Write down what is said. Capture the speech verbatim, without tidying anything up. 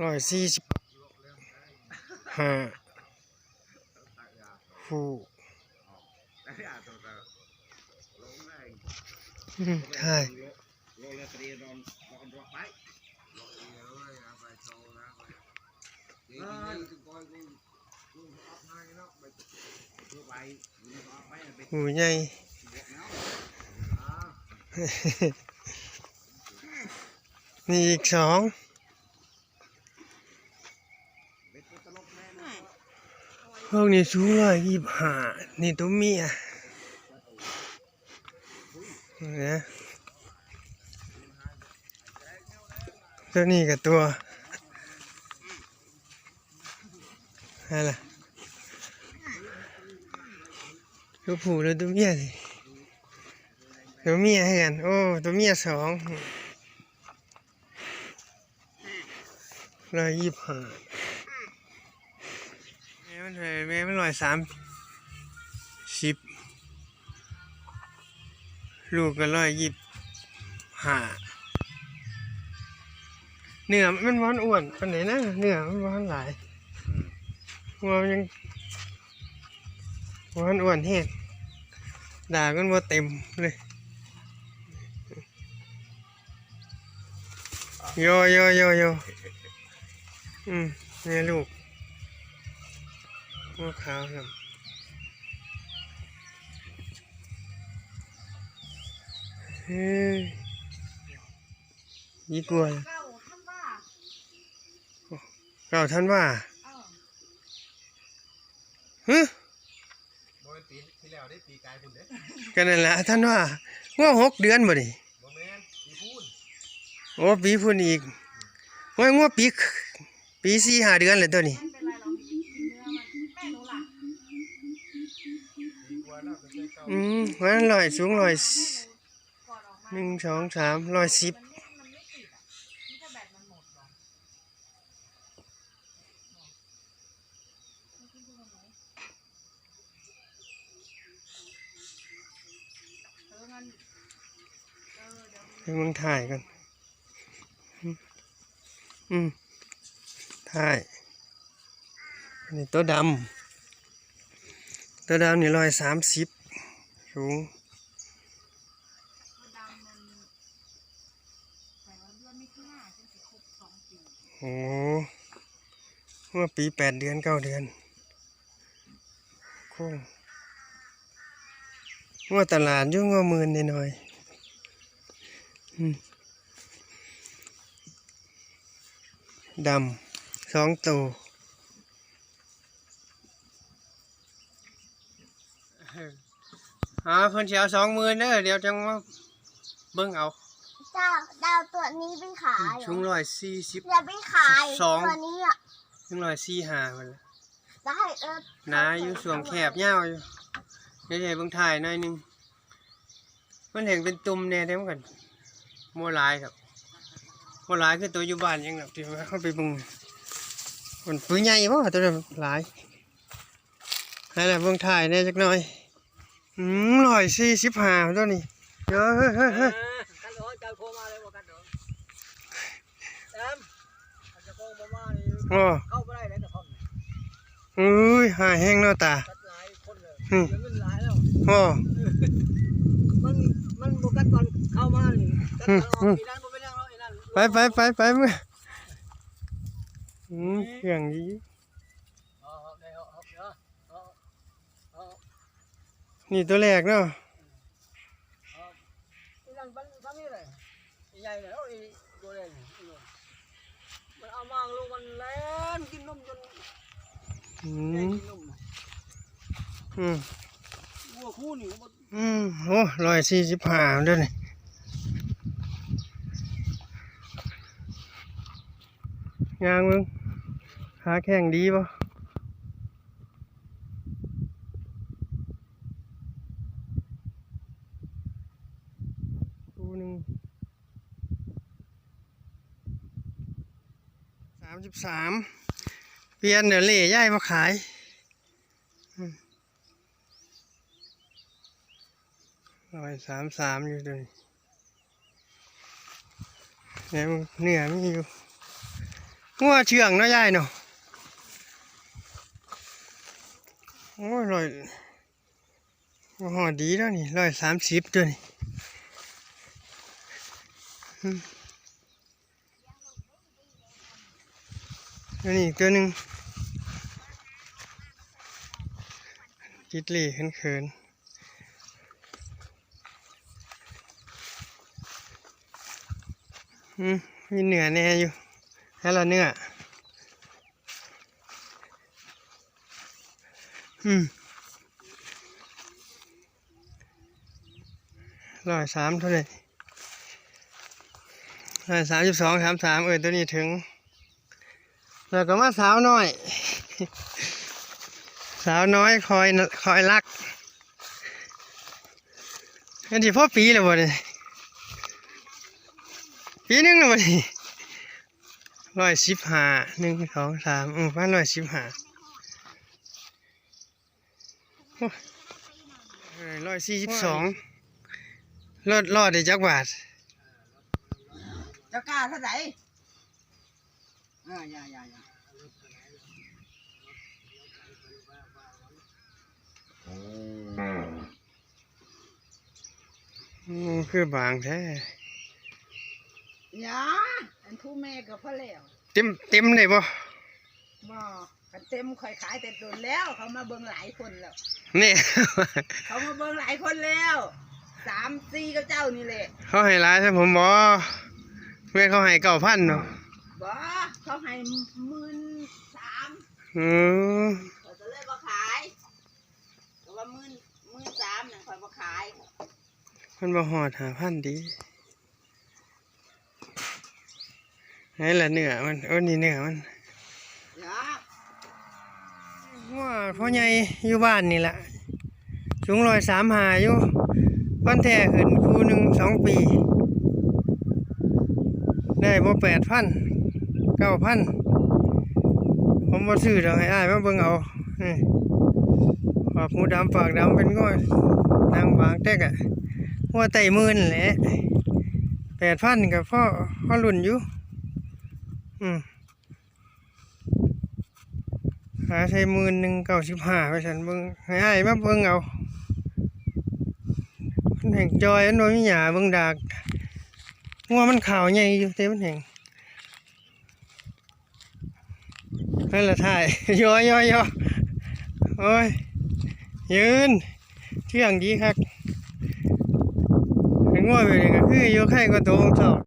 ร้อยสี่สิบห้า คู่ อืม ใช่ หูใหญ่ นี่อีกสอง พวกนี้สูงร้อยยี่สิบห้า นี่ตัวเมีย นะ ตัวนี้กับตัว อะไรล่ะ ตัวผู้แล้วตัวเมียสิ ตัวเมียให้กัน โอ้ ตัวเมียสอง ร้อยยี่สิบห้า แม่มันเท่าไหร่ แม่มันร้อยสามสิบ ลูกก็ร้อยยี่สิบห้า เนื้อมันบ่อ้วนปานใดนะ เนื้อมันบ่หลาย อืม งัวมันยังบ่อ้วนแฮง ดากมันบ่เต็มเลย โย โย โย โย อืม แม่ลูก งัวขาวครับ เฮ้ย ยี่กว่า เก้าธันวา เก้าธันวา เออ ฮะ บ่แม่นปีที่แล้วเด้ ปีกายพุ้นเด้ ก็นั่นแหละ ธันวา งัวหกเดือนบ่นี่ บ่แม่น ปีพุ้น โอ้ ปีพุ้นอีก โอ้ย งัวปี ปีสี่ห้าเดือนเลยตัวนี้ มันเป็นไรหรอ มีเนื้อมัน แม่หนูล่ะ ปีกว่าแล้ว ก็ใช่เก้า อืม มันร้อย สูงร้อย หนึ่ง สอง สาม ร้อยสิบ ให้มึงถ่ายกัน อืม ถ่าย นี่ตัวดำ ตัวดำนี่ร้อยสามสิบ สูง โอ้ เมื่อปีแปดเดือน เก้าเดือน โค้ง งัวตลาดอยู่ งัวหมื่นหน่อยๆ อืม ดำ สองตัว อ่า เพิ่นสิเอาสองหมื่นเด้อ เดี๋ยวจังมาเบิ่งเอา เจ้า เจ้าตัวนี้ไปขายเหรอ สูงร้อยสี่สิบ อย่าไปขาย สอง ตัวนี้อ่ะ สูงร้อยสี่ห้า เพิ่น จะให้เอิร์ธ หนาอยู่ ช่วงแคบยาวอยู่ เดี๋ยวให้เบิ่งถ่ายหน่อยหนึ่ง มันแห้งเป็นตุ่มแน่เด้ มันก็บ่หลายครับ บ่หลายคือตัวอยู่บ้านยังดอก ที่ว่าเฮาไปเบิ่ง มันปือใหญ่บ่ ตัวนั้นหลาย ให้ล่ะ เบิ่งถ่ายแน่จักหน่อย อืม ร้อยสี่สิบห้า ตัวนี้ เดี๋ยว เฮ้ย เฮ้ย เฮ้ย เออ คันเอิ้นเจ้าโทรมาเลยว่าคันเอิ้น แอม คันเจ้าโทรบ่มานี่ อ๋อ เข้าบ่ได้แล้วกระท่อมนี่ อุ้ย หาแฮงเนาะตา ตัดหลายคนเลย อืม เสียเงินหลายแล้ว อ๋อ มัน มันบ่กัดตอนเข้ามานี่ กัดตอนออก อืม อืม ปีนั้นบ่เป็นหยังเนาะ ไอ้นั่น ไป ไป ไป ไป มึง อืม เสียงดี เอา เอา ได้ เอา เอา เดี๋ยว เอา เอา นี่ตัวแรกเนาะ อีนั่นมันทำนี่เลย อีใหญ่เลย โอ้ย อีตัวแดงนี่ อีนั่น มันเอามางลูกมันแล่นกินนมจน อืม แย่งกินนม อืม วัวคู่นี่ก็บ่ อืม โอ้ ร้อยสี่สิบห้าเด้อนี่ ย่างเบิ่ง ขาแข็งดีบ่ คู่หนึ่ง สามสิบสาม เปลี่ยนเดี๋ยวเล่ย้ายมาขาย อืม ร้อยสามสาม อยู่ตัวนี้ เนี่ยมัน เนี่ยมันอยู่ งัวเชื่องเนาะยายเนาะ โอ้ย ร้อย โอ้โห ดีแล้วนี่ ร้อยสามสิบตัวนี่ อืม อันนี้อีกตัวหนึ่ง ติดหลีเขินๆ อืม มีเนื้อแน่อยู่ ให้ละเนื้อ อืม ร้อยสาม เท่าไหร่ ร้อยสามสิบสอง สามสาม เออ ตัวนี้ถึง แล้วก็มาสาวน้อย สาวน้อยคอย คอยรัก อันนี้พ่อปีแล้วบ่เนี่ย ปีหนึ่งแล้วบ่เนี่ย ร้อยสิบห้า หนึ่ง สอง สาม อืม ประมาณร้อยสิบห้า เออ ร้อยสี่สิบสอง รอด รอดได้จักบาท เจ้ากล้าเท่าไหร่ อ่า อย่า อย่า อย่า อืม คือบางแท้ อย่า อันผู้แม่ก็พอแล้ว เต็ม เต็มได้บ่ บ่ คันเต็มข่อยขายแต่โดนแล้ว เขามาเบิ่งหลายคนแล้ว นี่ เขามาเบิ่งหลายคนแล้ว สามสี่กับเจ้านี่แหละ เขาให้หลายซะผมบ่ แม่นเขาให้เก้าพันเนาะ บ่ เขาให้หมื่นสาม อืม ข้อยก็เลยบ่ขาย แต่ว่าหมื่น หมื่นสามนั่นข้อยบ่ขาย มันบ่ฮอดห้าพันติ ไหนล่ะเนื้อมัน โอ้ นี่เนื้อมัน งัวพ่อใหญ่อยู่บ้านนี่ล่ะ สูงร้อยสามห้าอยู่ ฟันแท้ขึ้นคู่หนึ่งสองปี ได้บ่แปดพัน เก้าพัน ผมบ่ซื้อดอก ให้อ้ายมาเบิ่งเอา นี่ ปากหูดำปากดำเป็นงัว หนังบางแต๊กอะ งัวไต้หมื่นแหละ แปดพันก็พอ พอรุ่นอยู่ อืม หาใส่หมื่นหนึ่งเก้าสิบห้า ว่าซั่น เบิ่ง ให้อ้ายมาเบิ่งเอา มันแห้งจอย มันบ่มีหญ้า เบิ่งดาก งัวมันขาวใหญ่อยู่ แต่มันแห้ง นั่นล่ะถ่าย ยอยอยอ โอ้ย ยืน เชื่องดีคัก เป็นงัวแบบนี้ก็คืออยู่ไคกว่าโตของเจ้า